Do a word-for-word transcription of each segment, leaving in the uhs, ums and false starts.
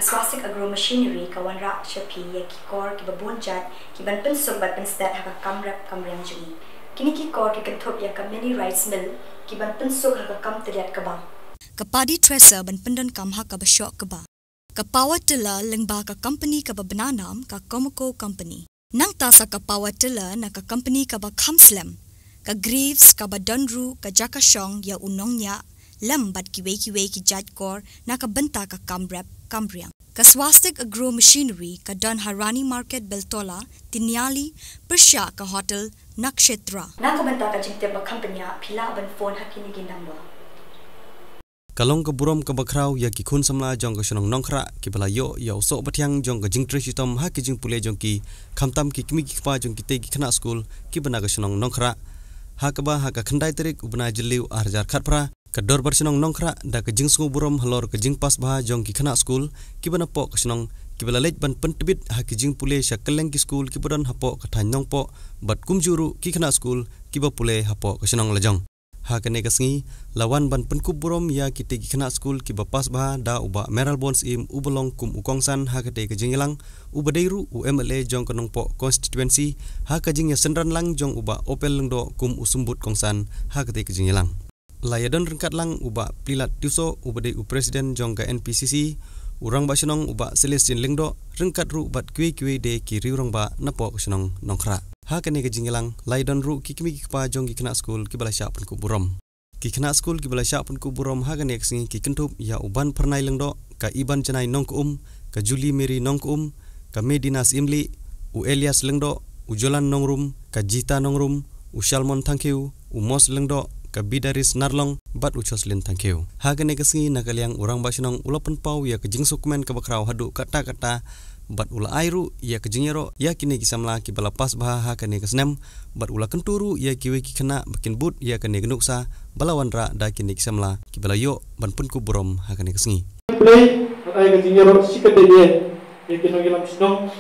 Swastik Agro Machinery ka wanrah sha phi ïa ki kor kiba bun jait ki ban pynsuk bad pynstet ha ka kam rep kam riang jong ngi. Kine ki kor ki kynthup ïa ka mini rice mill ki ban pynsuk ha ka kam tylliat kaba, ka paddy thresher ban pyndonkam ha kaba shoh kaba, ka power tiller lyngba ka company kaba bna nam ka Comaco Company. Nangta sa ka power tiller na ka company kaba kham slem, ka Greaves, kaba don ruh ka jaka shong ïa u nongñiah lem bad kiwei kiwei ki jait kor na ka bynta ka kam rep kam riang. Ka Swastik Agro Machinery ka don ha Rani Market, Beltola, Tiniali, pyrshah ka hotel Nakshetra. Na ka bynta ka jingtip ba kham bniah phi lah ban phone ha kine ki number. Ka long ka burom kaba khraw ïa ki khun samla jong ka shnong Nongkhrah kiba la ïoh ïa u soh bathiang jong ka jingtrei shitom ha ki jingpule jong ki, khamtam ki kmie ki kpa jong kitei ki khynnah skul kiba na ka shnong Nongkhrah. Ha kaba ha ka khyndai tarik u bnai Jylliew ar hajar khatphra, ka dorbar shnong Nongkhrah da ka jingsngew burom halor ka jingpass bha jong ki khynnah skul kiba napoh ka shnong kiba la leit ban pyntbit ha ki jingpule sha kylleng ki skul kiba don hapoh ka thaiñ Nongpoh bad kumjuh ruh ki khynnah skul kiba pule hapoh ka shnong lajong. Ha kane ka sngi la wan ban pynkup burom ïa kitei ki khynnah skul kiba pass bha da u Bah Mayralborn Syiem uba long kum u kongsan ha katei ka jingïalang, uba dei ruh u M L A jong ka Nongpoh constituency ha ka jingïasynran lang jong u Bah Opel Lyngdoh kum u symbud kongsan ha katei ka jingïalang. La ïadon ryngkat lang u Bah Plilat Tiewsoh uba dei u president jong ka N P C C, u rangbah shnong u Bah Celestine Lyngdoh ryngkat ruh bad kiwei kiwei de ki riew rangbah napoh ka shnong Nongkhrah. Ha kane ka jingïalang la ïadon ruh ki kmie ki kpa jong ki khynnah skul kiba la shah pynkup burom. Ki khynnah skul kiba la shah pynkup burom ha kane ka sngi ki kynthup ïa u Banphyrnai Lyngdoh, ka Ibanjanai Nongkahum, ka Julie Mary Nongkahum, ka Medina Syiemlieh, u Elias Lyngdoh, u Jolan Nongrum, ka Jita Nongrum, u Shalmon Thangkhiew, u Mos Lyngdoh, ka Bidaris Narlong bad u Jocelyn Thangkhiew. Ha kane ka sngi na ka liang u rangbah shnong u la pynpaw ïa ka jingsngewkmen kaba khraw haduh katta katta bad u la ai ruh ïa ka jingïaroh ïa kine ki samla kiba la pass bha ha kane ka snem bad u la kyntu ruh ïa kiwei ki khynnah ba kin bud ïa kane ka nuksa ba la wanrah da kine ki samla kiba la ïoh ban pynkup burom ha kane ka sngi. Blei, bad ai ka jingïaroh shi katdei ïa ki nongïalam shnong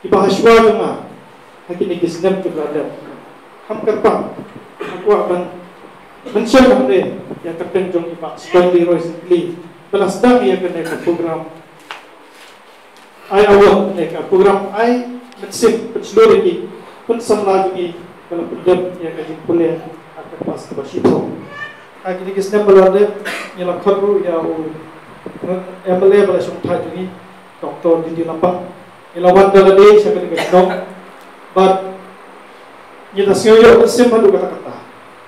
kiba hashwa jong nga ha kine ki snem kiba la dep. Kham kyrpang nga kwah ban mynsiem hangne ïa ka kyrteng jong i Bah Stanley Roy Syiemlieh ba la sdang ïa kane ka program. Ai award ne ka program ai mynsiem pynshlur ïa ki khun samla jong ngi ba la pyndep ïa ka jingpule ha ka klas kaba shiphew. Ha kine ki snem ba la dep ngi la khot ruh ïa u M L A ba la shongthait jong ngi, Doctor D D Lapang. Ngi la wan da lade sha kane ka shnong bad ngi la sngew ïoh mynsiem haduh katta katta.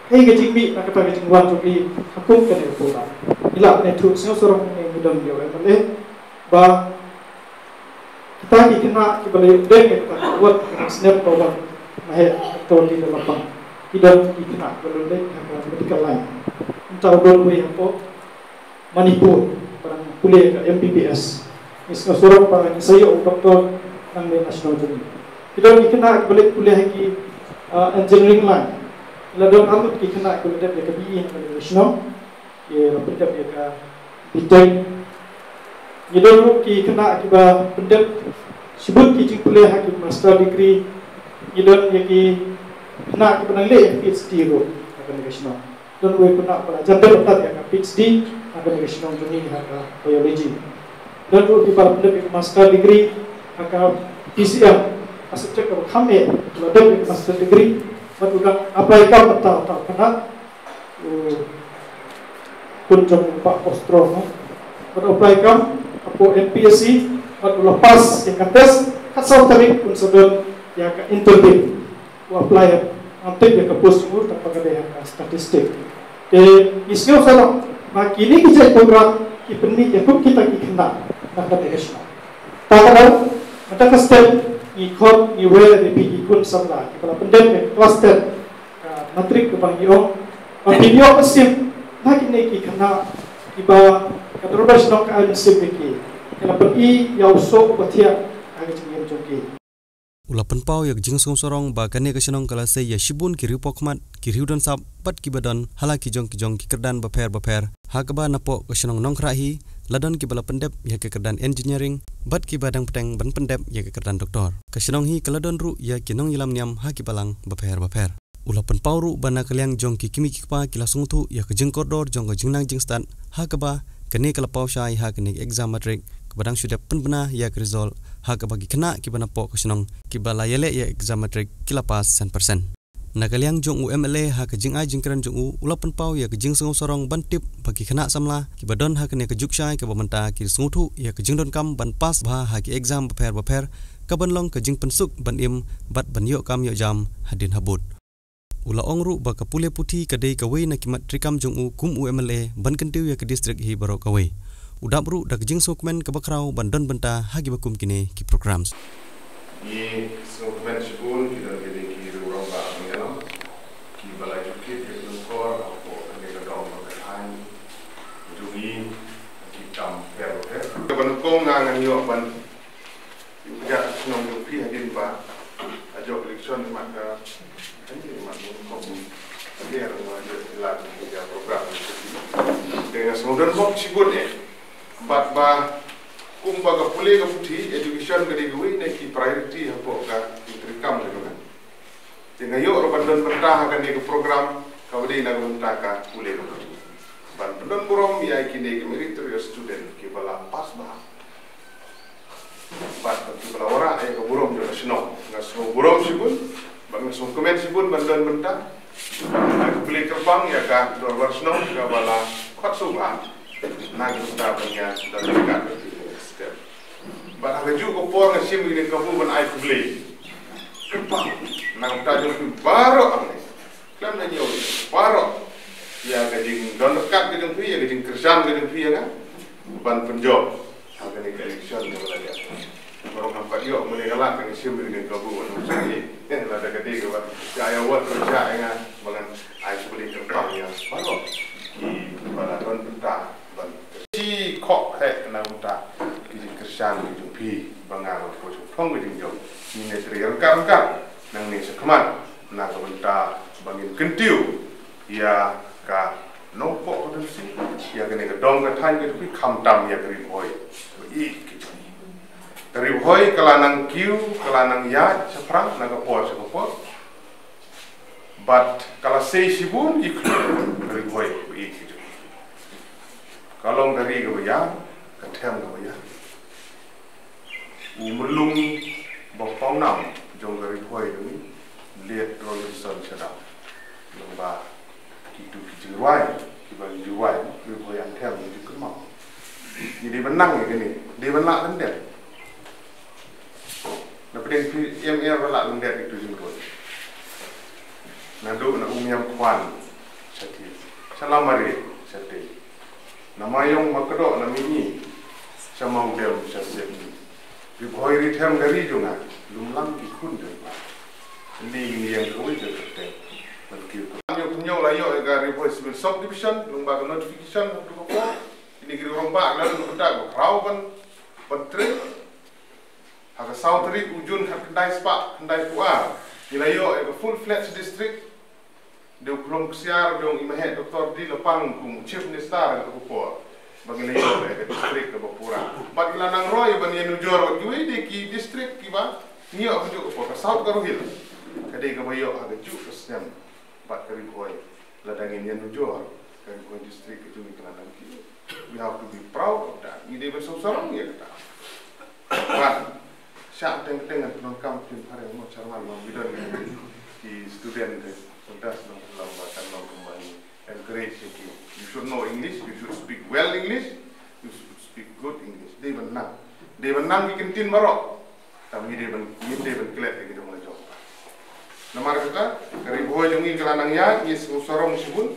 Kaei ka jingmih na kata ka jingwan jong ngi ha kum kane ka program. Ngi la ne thuh sngewsarong ne ngi don ïa u M L A ba kita ki khynnah kiba la ïoh deng ïa kata ka award ha ka snem ba wan, ma heh, Doctor D D Lapang, ki don ki khynnah kiba la leit ha ka medical line. Mynta u don uwei hapoh Manipur ba dang pule ka M B B S. Ngi sngewsarong ba ngi sa ïoh u doktor nangne na shnong jong ngi. Ki don ki khynnah kiba leit pule ha ki, ah, engineering line. La don arngut ki khynnah kiba la dep ïa ka B E ha kane ka shnong. Ki la pyndep ïa ka B Tech. Ngi don ruh ki khynnah kiba pyndep shibun ki jingpule ha ki master degree. Ngi don ïa ki khynnah kiba nang leh ïa ka P H D ruh ha kane ka shnong. Don uwei u khynnah ba la jan dep ïa ka P H D ha kane ka shnong jong ngi ha ka biology. Don ruh kiba la pyndep ïa ka master degree ha ka P C M, ka subject kaba kham eh, ba la dep ïa ka master degree. Bad u dang apply kam mynta uta u khynnah, u khun jong u Bah Kostro, no? Bad u apply kam hapoh N P S C bad u la pass ïa ka test. Khatsaw tarik un sa don ïa ka interview. U apply, ngam tip ïa ka post jong u, tang ba ka dei ha ka statistic. Te ngi sngewsarong ba kine ki jait program ki pynmih ïa kum kita ki khynnah na ka dei ka shnong. Ta ka dei mynta ka step ngi khot, ngi wer ïa phi ki khun samla kiba la pyndep ïa ka klas ten, ka matrik kaba ngi ong, ba phin ïoh mynsiem na kine ki khynnah kiba ka dorbar shnong ka ai mynsiem ïa ki, ki la pyni ïa u soh u bathiah ha ka jingim jong ki. U la pynpaw ïa ka jingsngewsarong ba kane ka shnong ka la sei ïa shibun ki riew pakhmat, ki riew don sap bad kiba don ha la ki jong ki jong ki kyrdan bapher bapher. Ha kaba napoh ka shnong Nongkhrah hi la don kiba la pyndep ïa ka kyrdan engineering bad kiba dang bteng ban pyndep ïa ka kyrdan doktor. Ka shnong hi ka la don ruh ïa ki nongïalam niam ha ki balang bapher bapher. U la pynpaw ruh ba na ka liang jong ki kmie ki kpa ki la sngewthuh ïa ka jingkordor jong ka jingnang jingstad, ha kaba kane ka la paw shai ha kane ka exam matrik ba dang shu dep pynbna ïa ka result ha kaba ki khynnah kiba napoh ka shnong kiba la ïaleh ïa exam matric ki la pass san percent. Na ka liang jong u M L A, ha ka jingai jingkren jong u, u la pynpaw ïa ka jingsngew sarong ban tip ba ki khynnah samla kiba don ha kane ka juk shai kaba mynta ki sngewthuh ïa ka jingdonkam ban pass bha ha ki exam bapher bapher, ka ban long ka jingpynsuk ban im bad ban ïoh kam ïoh jam hadien habud. U la ong ruh ba ka pule puthi ka dei kawei na ki mat treikam jong u kum u M L A ban kyntiew ïa ka district hi baroh kawei. U dap ruh da ka jingsngewkmen kaba khraw ban don bynta ha kiba kum kine ki programs. Ngi sngewkmen shibun ki don kine ki rangbah nongïalam kiba la ju kit ïa ka jingkor hapoh kane ka dong ba ka thaiñ jong ngi ki kam pher pher. Kaba nyngkong nga ngan ïoh ban ïa ka shnong jong phi hadien ba ha jong election mat ka, ani mat ka, ïa nga ïa la ïa program. Te nga sngewdon bok shibun eh. Bad ba kumba ka pule ka puthi, education ka dei kawei na ki priority hapoh ka treikam ka jong nga. Te nga ïoh ruh ban don bynta ha kane ka program kaba dei na ka bynta ka pule ka puthi, ban pyndon burom ïa kine ki meritorious student kiba la pass bha. Bad kiba la wanrah ïa ka burom jong ka shnong. Nga sngewburom shibun bad nga sngewkmen shibun ban don bynta ha ka pule kyrpang ïa ka dorbar shnong kaba la khot sngewbha na ka bynta ban ïa don bynta ka step. Bad ha kajuh ka por nga shim ïa ka burom ban ai khublei kyrpang na ka bynta jong phi baroh hangne. Khlem da ñiew baroh ïa ka jingdon ryngkat ka jong phi, ïa ka jingkyrshan ka jong phi ïa nga ban pynjop ha kane ka election kaba la ïaid. Baroh ngam pat ïoh mane ka lad ka ngi shim ïa ka burom ban sngewthuh. Lada ka dei kaba ïa ïa wat ka ïa nga ba ngan ai khublei kyrpang ïa baroh kiba la don bynta ban shi khok he na bynta ki jingkyrshan ki jong phi ba nga ruh ko shu phong ki jingjop. Ngi ne trei ryngkat ryngkat nangne shakhmat na ka bynta ba ngin kyntiew ïa ka nongpoh ka dynsi, ïa kane ka dong ka thaiñ ka jong phi, khamtam ïa ka Ri Bhoi ba ïeit ka jong ngi. Ka Ri Bhoi ka la nang kiew, ka la nang ïaid shaphrang na ka por sha ka por. Bad ka la sei shibun ki khlur, ka Ri Bhoi ba ïeit ka jong ngi. Ka long ka ri kaba ïar, ka them kaba ïar. U murlung ba pawnam jong ka Ri Bhoi jong ngi, Late Rawlinson Shadap. Long ba kitu ki jingrwai kiba ngi ju rwai, Ri Bhoi Anthem ngi ju kynmaw. Ngi dei ban nang ïa kane, dei ban lah lyndet. Na pdeng phi em er ba lah lyndet ïa kitu jingrwai. Naduh na Umiam Khwan shatei, sha Lamare shatei, na Maiong Makdoh na Mihngi, sha Mawdem sha Sepngi. Ri Bhoi ri them ka ri jong nga, lum lang ki khun jong nga. Ni ni ïeng kawei ka kyrteng ban kiew. Ñiew pynñiew la ïoh ïa ka Ri Bhoi Civil Sub Division, long ba ka notification ha kato ka por. Kine ki rangbah la don ka bynta ba khraw ban, ban trei. Ha ka saw tarik u Jun khatkhyndai spah khyndaiphew ar, ngi la ïoh ïa ka full fledged district. Dei u khlem ksiar jong i Maheh Doctor D. Lapang kum Chief Minister ha kato ka por ba ngi la ïoh ïa ka district kaba pura. Bad ngi la nang roi ban ïanujor bad kiwei de ki district kiba ngi ïoh ha kajuh ka por. Ka South Garo Hills ka dei kaba ïoh ha kajuh ka snem bad ka Ri Bhoi. Lada ngin ïanujor ka Ri Bhoi district ka jong ngi ka la nang kiew. We have to be proud of that. Ngi dei ban sngewsarong ïa kata. Bad shah teng teng ngan pyndonkam ktien phareng mo, chairman mo, ngi don ki student de, sngewbha sngewbha ba kan long kumba ngi encourage ïa ki. You should know English, you should speak well English, you should speak good English. Dei ban nang, dei ban nang ki kyntien baroh. Tang ngi dei ban, ngi dei ban klet ïa ki jong la jong. Namar kata ka Ri Bhoi jong ngi ka la nang ïaid, ngi sngewsarong shibun.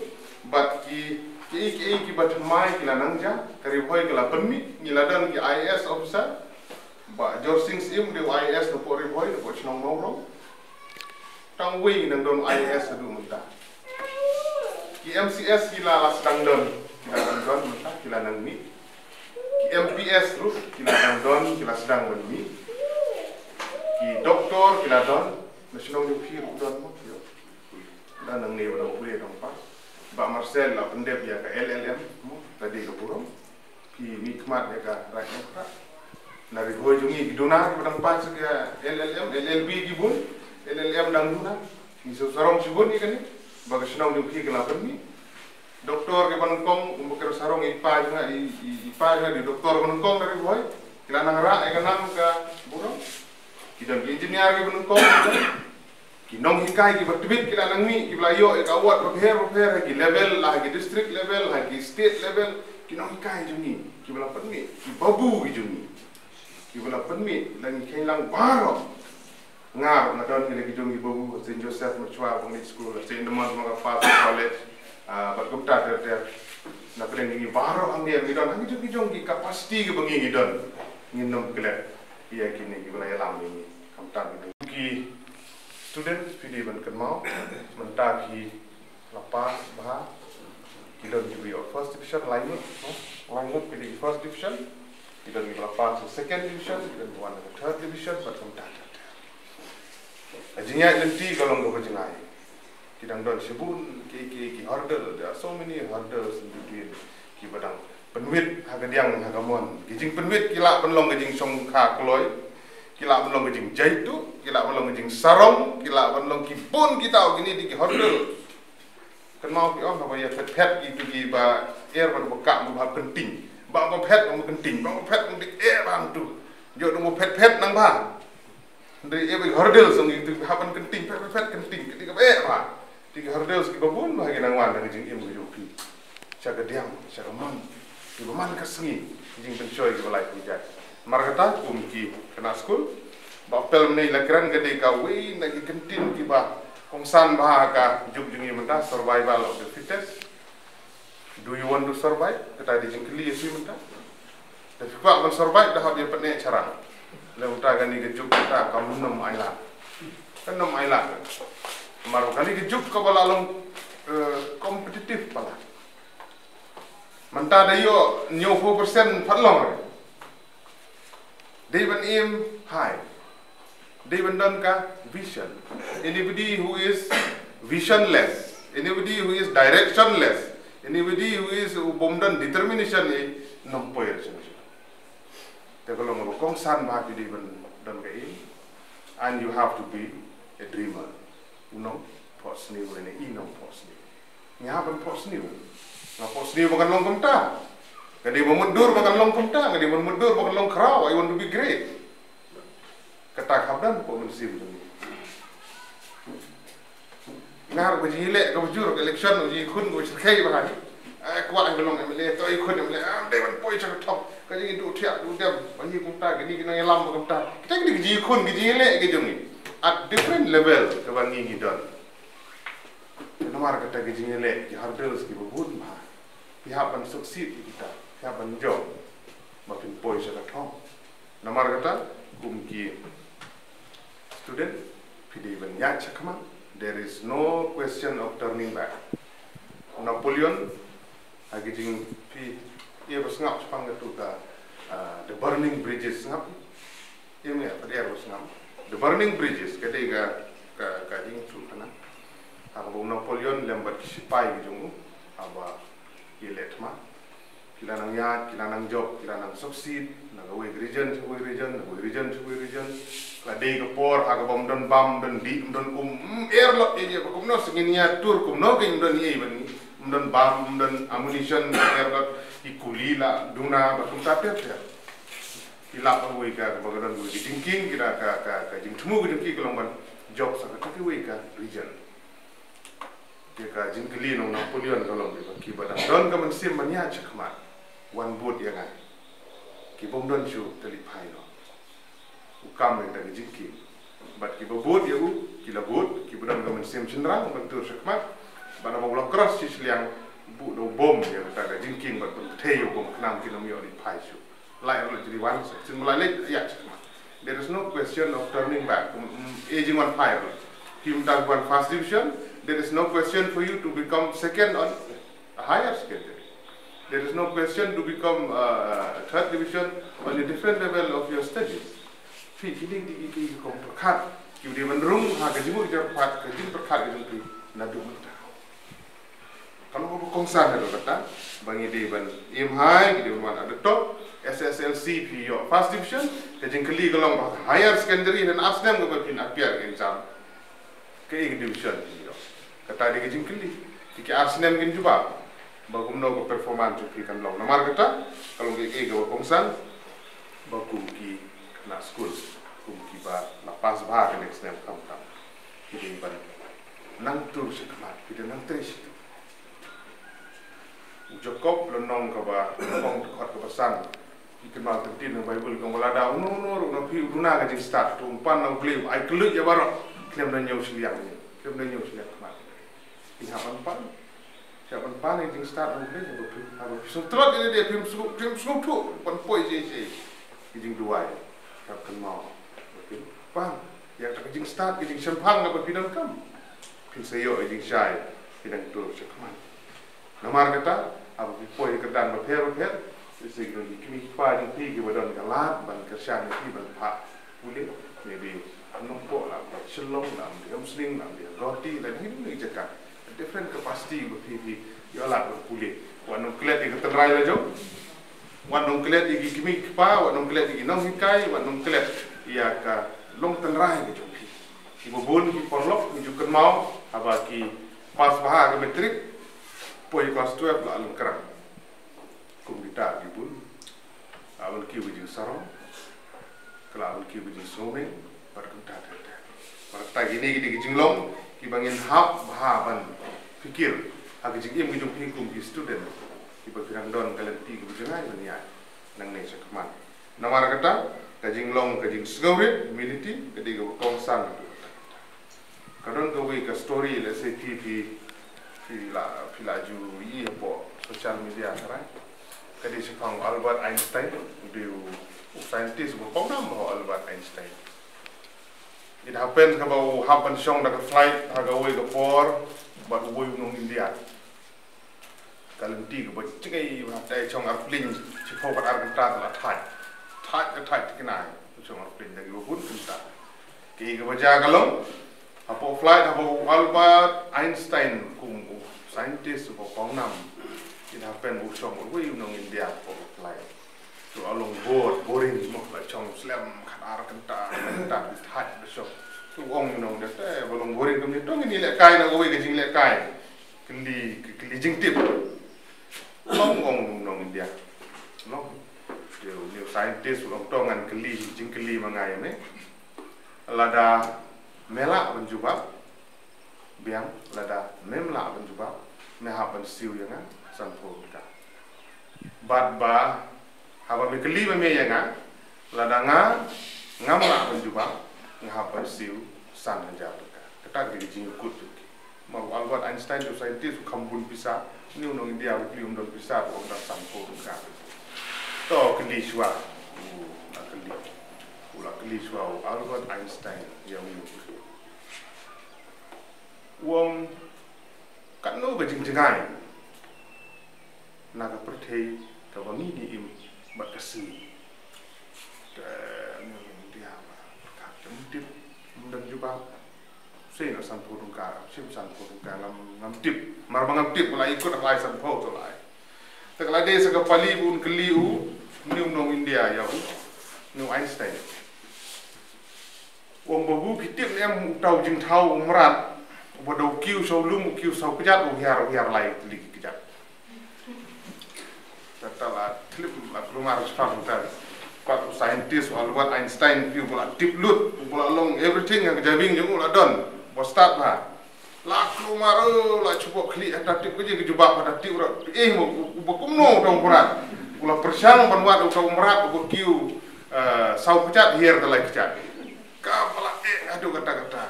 Bad ki, ki, ki, kiba thymmai ki la nang jia. Ka Ri Bhoi ka la pynmih, ngi la don ki I A S officer. Bah Jorsing Syiem dei u I A S napoh Ri Bhoi, napoh shnong Mawrong. Tang wei ngi nang don I A S haduh mynta. Ki M C S ki la, la sdang don, ki la dang don mynta, ki la nang mih. Ki M P S ruh ki la dang don, ki la sdang ban mih. Ki doktor ki la don, na shnong jong phi ruh don mo, ïoh. Da nangne ba dang pule dang pass. Bah Marcel la pyndep ïa ka L L M mo, ka dei ka burom. Ki mih khmat ïa ka Raid Nongkhrah. Na Ri Bhoi jong ngi ki duna kiba dang pass ïa ka L L M, L L B ki bun, L L M dang duna. Ngi sngewsarong shibun ïa kane ba ka shnong jong phi ka la pynmih. Doktor kiba nyngkong, kumba ka sngewsarong ïa i pa jong nga, i, i, i pa jong nga dei doktor ba nyngkong na Ri Bhoi. Ki la nang rah ïa ka nam ka burom. Ki don ki engineer kiba nyngkong, ki nonghikai kiba tbit ki la nang mih, kiba la ïoh ïa ka award bapher bapher ha ki level, la ha ki district level, ha ki state level. Ki nonghikai jong ngi kiba la pynmih, ki babu ki jong ngi kiba la pynmih, la ngi kheiñ lang baroh. Nga ruh nga don hi na ki jong ki babu, ha Saint Joseph Machwa Bangli School, ha Saint Edmund ma nga pass college, ah, bad kumta ter ter. Na pdeng ngi baroh hangne ngi don ha ki jong ki jong ki capacity kiba ngi ngi don. Ngin ym klet ïa kine kiba la ïalam ïa ngi. Kumta ngi ki student phi dei ban kynmaw, mynta phi la pass bha, ki don kiba ïoh first division, lai ngut, no? Lai ngut phi dei first division, ki don kiba la pass second division, ki don kiba wan third division, bad kumta ter ter. Ka jingïaid lynti ka long kaba jngai. Ki dang don shibun ki, ki, ki hurdle, there are so many hurdles in between, kiba dang pynwit ha ka diang ha ka mon. Ki jingpynwit ki lah ban long ka jingshongkha kloi, ki lah ban long ka jingjaituh, ki lah ban long ka jingsarong, ki lah ban long ki bun ki tau kine dei ki hurdle. Kynmaw phi ong haba ïa phet phet ïa kitu kiba er bad ba kah ba pynting. Ba ba phet ba pynting, ba ba phet ba pynting, eh, ba tu. Ïoh dang ba phet phet nang ba. Hynrei ïa ba hurdle song ïa kitu hap ban kynting phet phet phet kynting kynting kaba eh ba. Ti ki hurdle kiba bun ba ki nang wan da ka jingim ka jong phi. Sha ka diang, sha ka mon. Kiba man ka sngi, ki jingpynshoi kiba lai ki jait. Namar kata kum ki khynnah skul ba pynleit la kren ka dei kawei na ki kyntien kiba kongsan bha ha ka juk jong ngi mynta, survival of the fittest. Do you want to survive? Kata dei jingkylli ïa phi mynta. Da phi kwah ban survive da hap ïa pyneh chara. Lei mynta kane ka juk mynta kam nym ailad. Kam nym ailad. Namar kane ka juk kaba la long, eh, competitive palat. Mynta da ïoh hynñiew phew percent pat long re. Dei ban aim high. Dei ban don ka vision. Anybody who is visionless, anybody who is directionless, anybody who is, u bym don determination, eh, nym poi re sha. Te ka long ba kongsan ba ki dei ban don ka aim. And you have to be a dreamer. U nongphohsniew lane i nongphohsniew. Ngi hap ban phohsniew. Nga phohsniew ba ngan long kumta. Nga dei ba mutdur ba ngan long kumta. Nga dei ba mutdur ba ngan long khraw. I want to be great. Kata ka hap ban phohsniew jong ngi. Nga ruh ka jingïaleh kaba jur ka election, ka jingïakhun kaba shyrkhei ba ha. Eh, kwah ba long M L A, to ïakhun M L A, ah, dei ban poi sha ka thong. Ka jingïaduh thiah duh dem, ba ngi kumta, kine ki nongïalam ba kumta. Kita ki dei ka jingïakhun, ka jingïaleh ka jong ngi. At different level kaba ngi ngi don. Namar kata ka jingïaleh, ki hurdles kiba bun bha. Phi hap ban succeed ïa kita, phi hap ban jop ba phin poi sha ka thong. Namar kata kum ki student phi dei ban ïaid shakhmat. There is no question of turning back. Napoleon, ha ki jing phi ïa ba sngap shaphang katu ka, ah, The Burning Bridges, sngap? Ïa me pat ïa ba sngap. The Burning Bridges ka dei ka, ka, ka jingïathuhkhana ha kaba u Napoleon lem bad ki shipai ki jong u haba ki leh thma. Ki la nang ïaid, ki la nang jop, ki la nang succeed na kawei ka region sha kawei region, na kawei region sha kawei region. La dei ka por ha kaba ym don bam, ym don dih, ym don um, mm, er lok ïa ïa ba kumno sa ngin ïa tur, kumno ngin don ïa ban, ym don bam, ym don ammunition, er lok, ki kuli la duna bad kumta ter ter. Ki lap kawei ka, kaba ka don kawei ka jingkieng, ki la ka, ka, ka jingthmu ka jong ki ka long ban jop sa kata kawei ka region. Te ka jingkylli na u Napoleon ka long, kiba dang don ka mynsiem ban ïaid shakhmat, wan bud ïa nga. Ki bym don shuh te leit phai noh. U kam ïa ka jingkieng. Bad kiba bud ïa u, ki la bud, kiba don ka mynsiem shynrang ban tur shakhmat. Bad haba u la cross shi shiliang, buh da u bom ïa kata ka jingkieng bad pynthei ïa u bom khnang kin ym ïoh leit phai shuh. Lai ruh leit jri wan sa. Shin ba lai leit ïa shakhmat. There is no question of turning back. Um, um, eh, jingwan phai ruh. Phim dang wan first division, there is no question for you to become second on a higher secondary. There is no question to become, uh, third division on a different level of your studies. Phi kine dei ki, ki, ki kong pyrkhat. Ki dei ban rung ha ka jingmut jingpyrkhat, ka jingpyrkhat ka jong phi naduh mynta. Ka long kaba kongsan ha kata ba ngi dei ban aim high, ngi dei ban wan at the top. S S L C phi ïoh first division, ka jingkylli ka long ba higher secondary, hynnin ar snem kaba phin appear ka exam, kaei ka division phi ïoh? Kata dei ka jingkylli. Ki, ki ar snem kin jubab ba kumno ka performance jong phi kan long. Namar kata ka long kaei kaba kongsan. Ba kum ki khynnah skul, kum kiba la pass bha ka next snem, khamtam ki dei ban nang tur sha khmat, ki dei nang trei sha. U Jakob lynnong kaba nyngkong, dkhot kaba san, ki kynmaw tyntin na Baibl, ka ong ba lada uno uno ruh na phi u duna ka jingstad, to un pan na U Blei ba ai kylluid ïa baroh, khlem da ñiew shiliang, khlem da ñiew shiliang khmat. Phi hap ban pan, phi hap ban pan ïa ka jingstad na U Blei, haba phi, haba phi sngewtlot ïa lade, phim sngew, phim sngewthuh ban poi shisha ïa ka jingduwai, hap kynmaw ba phin pan ïa ka jingstad, ka jingshemphang kaba phi donkam. Phin sa ïoh ïa ka jingshai, phi nang tur sha khmat. Namar kata, haba phi poi ha ki kyrdan bapher bapher, lehse ki don ki kmie ki kpa jong phi kiba don ka lad ban kyrshan ïa phi ban phah pule, maybe ha Nongpoh, la ym dei ha Shillong, la ym dei ha Umsning, la ym dei ha Guwahati, la ym dei ha ki jaka, different capacity ba phi, phi ïoh lad ban pule. Wat nang klet ïa ka tynrai la jong, wat nang klet ïa ki kmie ki kpa, wat nang klet ïa ki nonghikai, wat nang klet ïa ka long tynrai ka jong phi. Kiba bun ki paralok ngi ju kynmaw haba ki pass bha ka matric, poi class twelve la lyngkrang. Kum kita ki bun, la ban kiew ka jingsarong, ka la ban kiew ka jingsngewmeng, bad kumta ter ter. Bad kata kine ki dei ki jinglong kiba ngin hap bha ban pyrkhat ha ka jingim ka jong phi kum ki student, kiba phi dang don ka lynti kaba jngai ban ïaid nangne sha khmat. Namar kata, ka jinglong ka jingsngewrit, humility, ka dei kaba kongsan. Ka don kawei ka story, lehse phi, phi, phi la, phi la ju ïohi hapoh social media, tharai. Ka dei shaphang Albert Einstein, u dei u, u scientist ba pawnam bha, Albert Einstein. It happens kaba u hap ban shong da ka flight ha kawei ka por bad uwei u nong India. Ka lynti kaba jngai, ba te shong airplane shiphew bad ar kynta, la thait. Thait ka thait thikna, shong airplane da kiba bun kynta. Kaei kaba jia ka long, hapoh flight, hapoh u Albert Einstein, kum u scientist uba pawnam, it happen ba u shong bad uwei u nong India hapoh flight. To la long bor, boring mo, la shong slem khatar kynta, kynta, thait ba shong. To ong u nong India, te ba long boring kumne, to ngin ïalehkai na kawei ka jinglehkai. Kylli, kylli jingtip. Long, ong u nong India. Long. Te une u scientist u ong, to ngan kylli jingkylli ma nga ïa me. Lada me lah ban jubab, biang, lada mem lah ban jubab, me hap ban siew ïa nga sanphew tyngka. Bad ba haba me kylli ma me ïa nga, lada nga ngam lah ban jubab, nga hap ban siew san hajar tyngka. Kata ka dei ka jingïakut jong ki. Namar u Albert Einstein u scientist u kham bun pisa, une u nong India u kylli um don pisa, u ong da sanphew tyngka. To kylli shuwa. U la kylli. U la kylli shuwa u Albert Einstein ïa une u kylli. U ong, katno ka jingjngai na ka pyrthei kaba ngi ngi im bad ka sngi? Te une u nong India u ong, ka ym tip, ym don jubab. Shisha, sanphew tyngka, shim sanphew tyngka, ngam, ngam tip. Namar ba ngam tip, la i kut, la i sanphew, to la i. Te ka la dei sa ka pali ba un kylli u, une u nong India ïa u, une u Einstein. U ong, babu, phi tip ne em uta u jingthaw u mrad uba da u kiew sha u lum, u kiew saw kjat, u hiar, u hiar lai tylli ki kjat. Kata la thlip, la kulmar shaphang kata. Pat u scientist u Albert Einstein, phi, uba la tip lut, uba la long everything ha ka jabieng jong u la don, uba stad bha. La kulmar, oh, la shu bok khlieh, hata tip ka jingkajubab, hata tip ruh. Eh, mo, uba kumno uta u mrad? U la pyrshang ban wad uta u mrad uba kiew, eh, saw kjat, hiar da lai kjat. Kaba la eh haduh katta katta.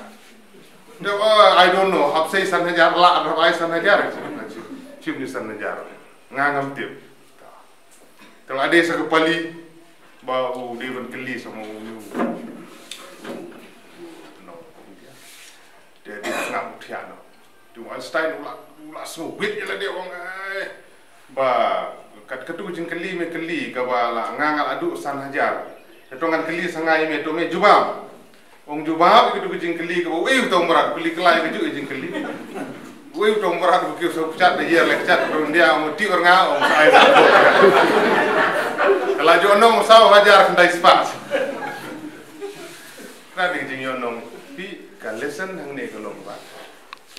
Te, oh, I don't know, hap sei san hajar, lah hap ai san hajar. Shim, shim ïa san hajar. Nga ngam tip. Te la dei sa ka pali ba u dei ban kylli sa ma u, u, u, u, no. Te dei sngap u thiah, no. Te u Einstein u la, u la sngewbit ïa lade, u ong, eh, ba kat, katu ka jingkylli me kylli kaba la nga, nga la duh san hajar. Te to ngan kylli sa nga ïa me, to me jubab. Ong jubab ïa katu ka jingkylli kaba uei uta u mrad, kylli kylla ïa kajuh ka jingkylli. Uei uta u mrad uba kiew saw kjat, da hiar lai kjat, uta u India, ong tip ruh nga, ong sa ai. Ka la ju ïoh nong saw hajar khyndai spah. Ka dei ka jingïohnong. Te ka lesson hangne ka long ba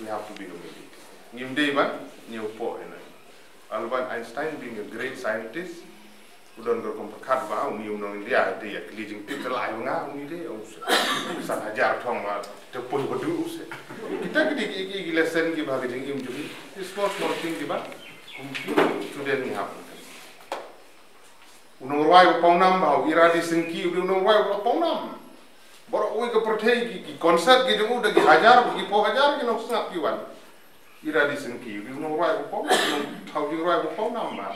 we have to be humble. Ngim dei ban ñiewpoh ïa ngi. Albert Einstein, being a great scientist, U don ka kum pyrkhat ba uni u nong India te ïa kylli jingtip te lai ba nga uni te, u san hajar thong ma te poi ba du u se. Kita ki dei ki, ki, ki lesson kiba ha ka jingim jong ngi. Ki small small thing kiba kum ki student ngi hap. U nongrwai ba pawnam ba u Ira Disenki u dei u nongrwai ba pawnam. Baroh kawei ka pyrthei ki, ki concert ki jong u da ki hajar, ki phew hajar ki nongsngap ki wan. Ira Disenki u dei u nongrwai ba pawnam, u nongthaw jingrwai ba pawnam ba.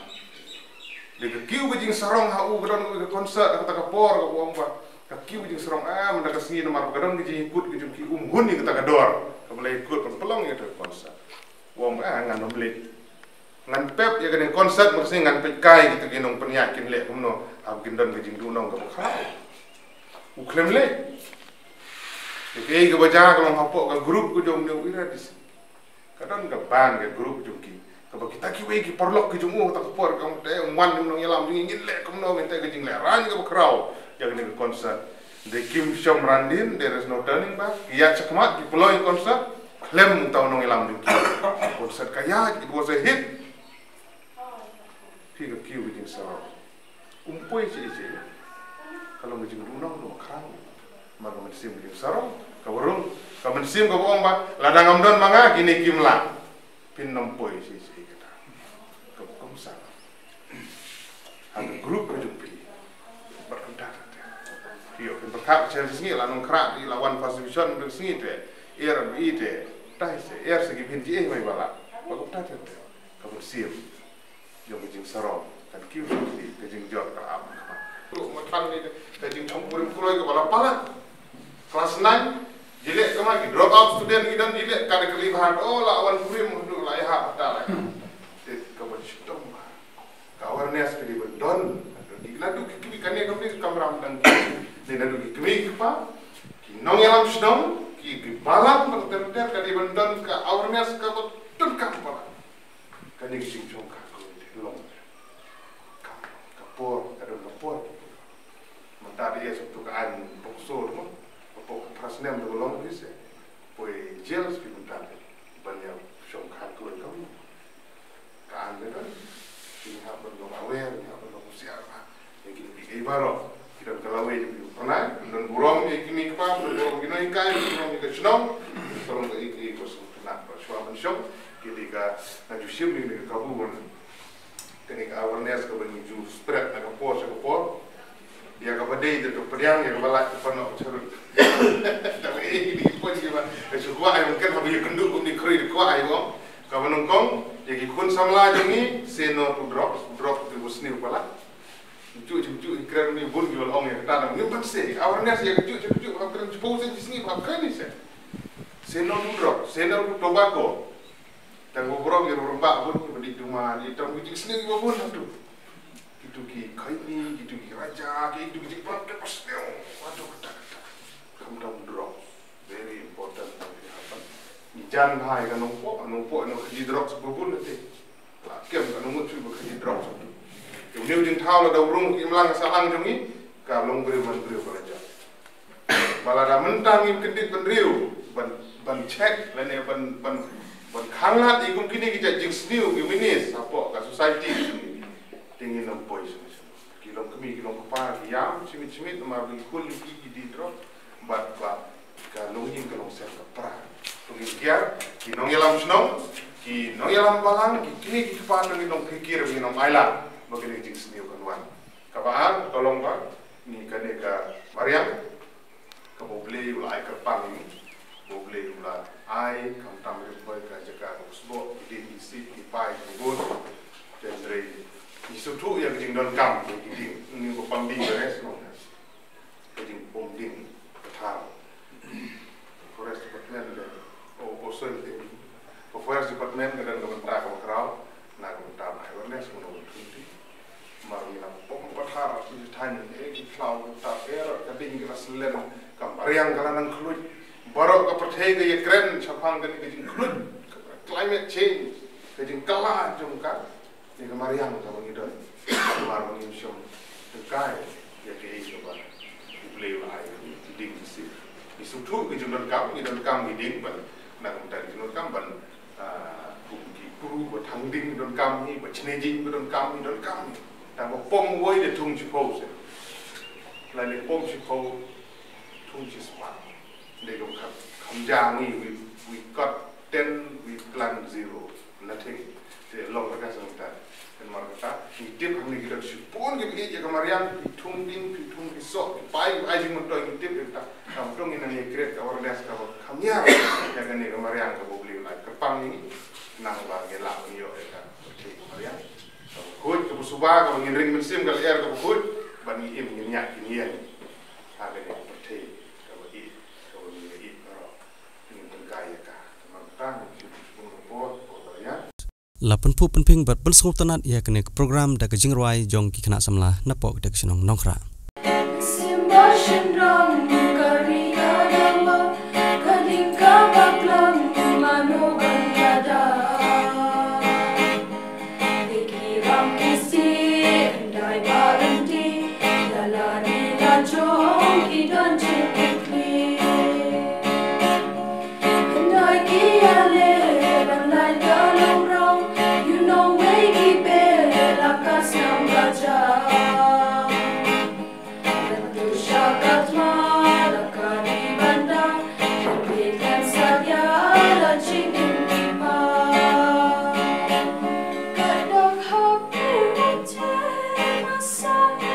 Dei ka kiew ka jingsarong ha u, ka don kawei ka concert ha kata ka por, kaba ong ba ka kiew ka jingsarong, ah, mynta ka sngi namar ba ka don ka jingkut ka jong ki, um hun ïa kata ka dor kaba la ïakut ban pynlong ïa kata ka concert. U ong ba, ah, ngan ym leit. Ngan pep ïa kane ka concert, mar shisha ngan peit kai kito ki nongpynïaid kin leh kumno, haba kin don ka jingduhnong kaba khraw. U khlem leit. Ïa kaei kaba jia ka long hapoh ka group ka jong une u Ira Disenki. Ka don ka band, ka group jong ki. Kaba kita kiwei ki paralok ki jong u ha kata ka por ka ong te, wan ïa u nongïalam jong ngi, ngin leh kumno, ngin leh ka jinglehraiñ kaba khraw ïa kane ka concert. Dei kim shym ran dien, there is no turning back. Ki ïaid shakhmat, ki pynlong ïa ka concert. Khlem uta u nongïalam jong ki. Concert ka ïaid, it was a hit. Phi, ka kiew ka jingsarong. Um poi shisha shisha. Ka long ka jingduhnong kaba khraw. Namar ka mynsiem ka jingsarong kaba rung. Ka mynsiem kaba ong ba lada ngam don ma nga kine kim lah. Phin ym poi shisha shisha kata. Kaba kum sah. Ha ka group ka jong phi. Bad kumta te. Ïoh, phin pyrkhat shisha shisha sngi la nongkhraw, la wan first division shisha sngi te. Er ba i te. Tai se, er se ki phin ji eh mai ba la. Bad kumta te. Ka mynsiem jong ka jingsarong kan kiew shisha, ka jingjot ka ap ka. Ruh ma than ni ka jingchong kurim kloi kaba la palat. Class nine, jileh kama ki drop out student ki don jileh ka da ka li bha, oh, la wan kurim haduh la ïa ha bata la. Te kaba shitom bha. Ka awareness ka dei ban don. Naduh ki kmie, kane ka dei ka kamram dang ki. Naduh ki kmie ki kpa, ki nongïalam shnong, ki, ki balang bad ter ter, ka dei ban don ka awareness kaba donkam palat. Kane ka jingchong ka ko long. Ka, ka por, ka don ka por. Mynta dei sa tu ka aiñ pok so mo. Ka pok ka phra snem tu long ni se. Poi jail sa ki mynta dei. Ban ïa shong ka ko ka mo. Ka aiñ ka don. Ki hap ban long aware, ki hap ban long husiar ba. Ïa kine ki, ki baroh ki don ka lawei jong ki pynai, ki don burom ïa ki kmie ki kpa, ki don burom ïa ki nonghikai, ki don burom ïa ka shnong. Ka long ka ïa ki, ïa ki ko sngewtynnat ba shuwa ban shong ki dei ka, nga ju shim ïa kane ka kabu ban, kane ka awareness kaba ngi ju spread na ka por sha ka por. Ïa kaba dei da ka pdiang, ïa kaba lait ka pynnoh charut. Tang ïa kine ki pon kiba ka shu kwah ïa, mungkin haba ïa kynduh kumne khrui da kwah ïa, kaba nyngkong ïa ki khun samla jong ngi, say no to drugs. Drugs dei ba sniew palat. Jingkyrkhu, jingkyrkhu, i kren ni bun ki ba la ong ïa kata, ngim pat seh. Awareness ïa ka jingkyrkhu, jingkyrkhu, hap kren shiphew sien shi sngi, hap kren ni seh. Say no to drugs, say no to tobacco. Tang ba burom ïa ruh ba bun ki ba dei duma, dei tang ki jingsniew ki ba bun hato. Kitu ki khaini, kitu ki raja, kitu ki jingpynlong ki ba sniew. Hato kata kata. Khamtam drugs. Very important, very happen. Ngi jan bha ïa ka nongpoh, nongpoh, nongkhaji drugs ba bun late. La kem ka nongut shuh ba khaji drugs. Te une u jingthaw lada u rung ha ka imlang ka sahlang jong ngi, ka long briew man briew ba la jot. Ba lada mynta ngim kyndit bynriew ban, ban check lane ban, ban, ban khanglad ïa kum kine ki jait jingsniew ki minis hapoh ka society. Te ngin ym poi shuh shuh. Ki long kmie, ki long kpa, ki ïam shimit shimit namar ba ki khun ki, ki dih drugs. Bad ba ka longïing ka longsem ka pra. To ngin kiar, ki nongïalam shnong, ki nongïalam balang, ki kmie ki kpa, to ngin ym pyrkhat, ngin ym ailad ba kane ka jingsniew kan wan. Kaba ar ka long ba ngi, kane ka mariang kaba U Blei u la ai kyrpang ïa ngi, ba U Blei u la ai, khamtam rim bad ka jaka ka sboh, ki dieng ki sih, ki pai ki bun. Hynrei ngi sngewthuh ïa ka jingdonkam ïa ki dieng, ngi ba pang dieng ka rest long. Ka jingpom dieng ka thar. Forest Department de, o, o, sorry, de, ka Forest Department ka don ka bynta kaba khraw na ka bynta ban awareness, kumno ban thung dieng. Namar ngi la pom ka thar, ki thaiñ, eh, ki khlaw, ka thar, eh, ka dieng ka la slem, ka mariang ka la nang khluit. Baroh ka pyrthei ka ïakren shaphang kane ka jingkhluit, ka climate change, ka jingkylla jong ka. Ïa ka mariang kaba ngi don. Namar ba ngim shym tyngkai ïa kaei kaba U Blei u la ai, ki dieng ki sih. Ngi sngewthuh ki jingdonkam, ngi donkam ki dieng ban, na ka bynta ki jingdonkam ban, ah, kum ki kru ba thang dieng ngi donkam hi, ba chne jing ngi donkam hi, donkam hi. Tang ba pom wei de thung shiphew se. La de pom shiphew thung shispah. De kam kham, kham ja ngi, we, we got ten, we plant zero. Nothing. Te long ka sa ta. Kan mar kata. Ngi tip hangne ki don shibun ki bit ïa ka mariang, ki thung ding, ki thung ki sok, ki pai, ki pai jingmyntoi ngi tip ïa kata. Kam tong ngi nang ïa create ka awareness kaba kham ïar ïa kane ka mariang kaba U Blei u la kyrpang ïa ngi. Nang ba ngi lah ban ïoh ïa ka pyrthei ka mariang. Kaba khuid, kaba suba, kaba ngin ring mynsiem ka lyer kaba khuid, ban ngi im ngin ïaid ngin ïeng ha kane ka pyrthei kaba ïeit, kaba ngi ïeit baroh. Ngin tyngkai ïa ka. Namar kata ngin shu sngewbha por, por ba ïa. La pynphuh pynphieng bad pynsngewtynnat ïa kane ka program da ka jingrwai jong ki khynnah samla napoh ka shnong Nongkhrah. Simba shynrang ka ri ka dawa, ka ding ka baklang mano ban ka da. Ki ram ki si ndai ba rynti, la la ni la jong ki don jingkitli. Hyndai ki ïaleh ban lait ka long rong, you know wei ki beh la ka sngewbha jam. Ban tu sha ka thma la ka ri ban da, ban peit lem sadia la jingim ki pa. Ka dang hap ki mute masa ri.